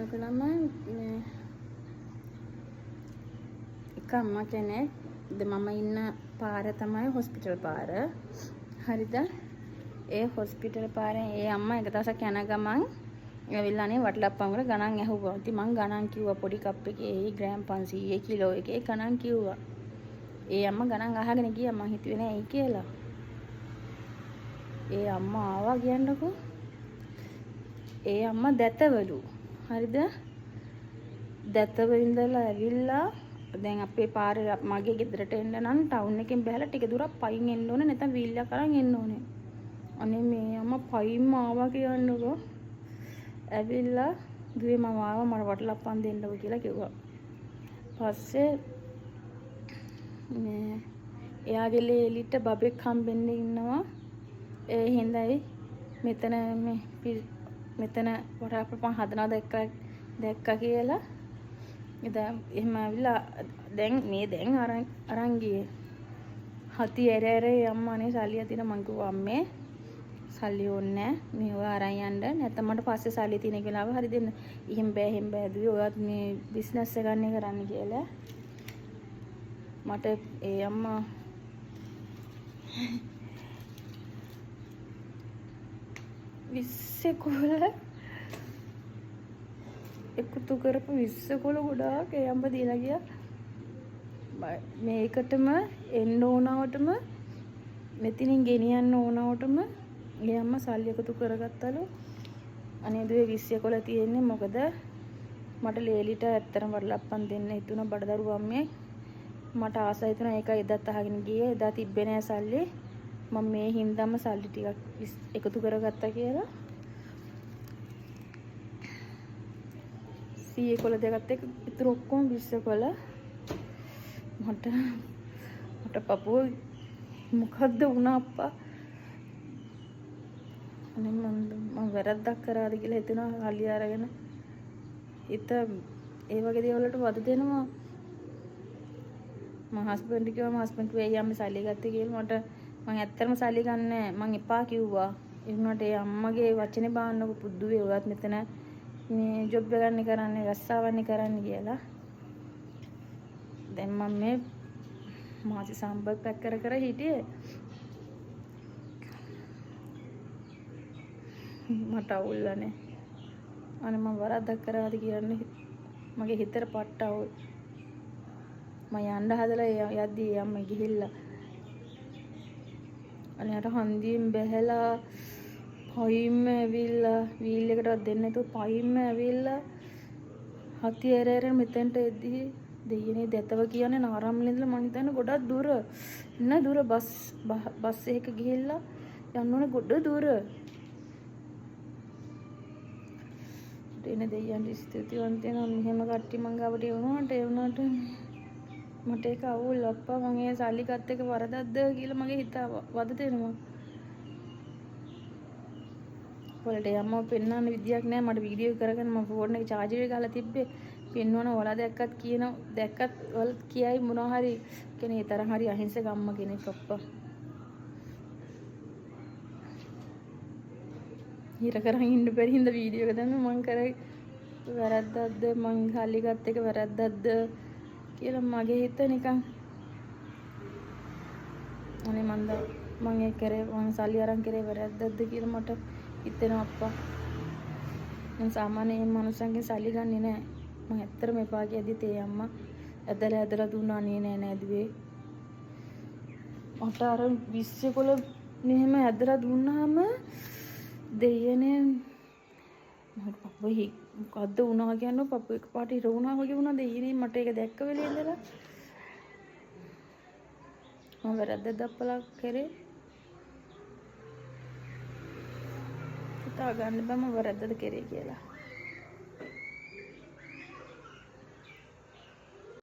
කියන්නකෝ ළමයි, මේ එක අම්මා කෙනෙක්, මම ඉන්න පාර තමයි හොස්පිටල් පාර. හරිද? ඒ හොස්පිටල් පාරෙන් ඒ අම්මා එක දවසක් යන ගමන් ඇවිල්ලා අනේ වටලප්පම් වල ගණන් ඇහුවා. ඉතින් මං ගණන් කිව්වා පොඩි කප් එකේ ඒ ග්‍රෑම් 500 කිලෝ එකේ ගණන් කිව්වා. ඒ අම්මා ගණන් අහගෙන ගියා. මං හිතුවේ නෑ ඇයි කියලා. ඒ අම්මා ආවා කියන්නකෝ. ඒ අම්මා දැතවලු. හරිද? දැතව ඉඳලා ඇවිල්ලා දැන් අපේ පාරේ මගේ ගෙදරට එන්න නම් ටවුන් එකෙන් බහලා ටික දුරක් පයින් එන්න ඕනේ, නැත්නම් වීල් එක අරන් එන්න ඕනේ. අනේ මේ අම්මා පයින්ම ආවා කියන්නකෝ. ඇවිල්ලා දුවේ මම ආවා මට වටලප්පන් දෙන්නකෝ කියලා කිව්වා. පස්සේ මේ එයාගේ ලේලිට බබෙක් හම්බෙන්න ඉන්නවා. ඒ හින්දායි මෙතන මේ මෙතන වටලප්පන් හදනවා දැක්කා කියලා. එදා එහෙම ඇවිල්ලා දැන් මේ දැන් අරන් ගියේ. හති ඇර ඇර ඒ අම්මා අනේ සල්ලි අතින මං කිව්වා අම්මේ සල්ලි ඕනේ නෑ, මේ ඔයා අරන් යන්න, නැත්නම් මට පස්සේ සල්ලි තියෙන වෙලාව හරි දෙන්න. එහෙම බෑ, එහෙම බෑ දුවේ, ඔයාත් මේ බිස්නස් එකක් නේ කරන්න කියලා. මට ඒ අම්මා 20 කොළ එකතු කරපු 20 කොළ ගොඩාක් ඒ අම්බ දීලා ගියා. මේකටම එන්න ඕනවටම මෙතනින් ගෙනියන්න ඕනවටම ඒ අම්මා සල්ලි එකතු කරගත්තලු. අනේ දුවේ 20 කොළ තියෙන්නේ, මොකද මට ලේලිට ඇත්තටම වඩලප්පන් දෙන්න හිතුණා බඩදරු අම්මේ. මට ආසයි හිතුණා, ඒකයි එදත් අහගෙන ගියේ. එදා තිබ්බේ නෑ සල්ලි. මම මේ හින්දාම සල්ලි ටිකක් එකතු කරගත්තා කියලා. 100 කොළ දෙකත් එක්ක ඉතුරු ඔක්කොම 20 කොළ. මට පපුව මොකද්ද වුණා අප්පා. අනේ මං වැරද්දක් කරාද කියලා හිතෙනවා සල්ලි අරගෙන. හිත ඒ වගේ දේවල් වලට වද දෙනවා. මං හස්බන්ඩ් කිව්වා, මං හස්බන්ඩ් කිව්වා ඇයි අම්මේ සල්ලි ගත්තේ කියලා. මං ඇත්තටම සල්ලි ගන්න නෑ, මං එපා කිව්වා. ඒ වුණාට ඒ අම්මගේ වචනේ බාන්නකො පුදුවේ, ඔයත් මෙතන මේ ජොබ් එක ගන්න කරන්නේ, රස්සාවන්නේ කරන්නේ කියලා. දැන් මං මේ මාසි සම්බල් පැක් කර කර හිටියේ. මට අවුල් අනේ. අනේ මං වරද්දක් කරාද කියන්නේ මගේ හිතට පට්ට අවුල්. මං යන්න හදලා යද්දී ඒ අම්මා ගිහිල්ලා අනේ අර හන්දියෙන් බැහැලා පයින්ම ඇවිල්ලා වීල් එකටවත් දෙන්නේ නැතුව පයින්ම ඇවිල්ලා හති ඇර ඇර මෙතෙන්ට එද්දී දෙයියනේ දැතව කියන්නේ නාරම්ල ඉඳලා මං හිතන්නේ ගොඩක් දුර. එන්න දුර බස් එකක ගිහිල්ලා යන්න ඕනේ ගොඩ දුර. එන දෙයියන්ට ස්තුතිවන්ත වෙනවා. මෙහෙම කට්ටිය මං ගාවට එවුනාට ඒ වුණාට මට ඒක අවුල් අප්පා. මං ඒ සල්ලි ගත්ත එක වරදක්ද කියලා මගේ හිත වද දෙනවා. ඔයාලට යම්ම පෙන්වන්න විදියක් නෑ. මට වීඩියෝ කරගෙන මම ෆෝන් එක චාර්ජර් එක ගහලා තිබ්බේ. පෙන්වන ඔයාලා දැක්කත් කියන දැක්කත් ඔයාලා කියයි මොනවා හරි. ඒ තරම් හරි අහිංසක අම්මා කෙනෙක් අප්පා. හිර කරන් ඉන්න බැරි හින්දා වීඩියෝ එක දැම්මේ. මං කරේ වැරද්දක්ද, මං සල්ලි ගත්ත එක වැරද්දක්ද කියලා මගේ හිත නිකන් අනේ මං ඒ කරේ, මං සල්ලි අරන් කරේ වැරද්දක්ද කියලා මට හිතෙනවා අප්පා. මං සාමාන්‍යයෙන් මේ මනුස්සයන්ගෙන් සල්ලි ගන්නෙ නෑ. මං ඇත්තටම එපා කියද්දිත් ඒ අම්මා ඇදලා ඇදලා දුන්නා. අනේ නෑ නෑ දුවේ. මට අර 20 කොළ මෙහෙම ඇදලා දුන්නාම දෙයියනේ මට පපුව මොකද්ද වුණා කියන්නේ පපුව එකපාරට හිර වුණා වගේ වුණා දෙයියනේ. මට ඒක දැක්ක වෙලේ ඉඳලා මම වැරද්දක් දප්පලා කරේ. හිතා ගන්න බෑ මම වැරද්දද කරේ කියලා.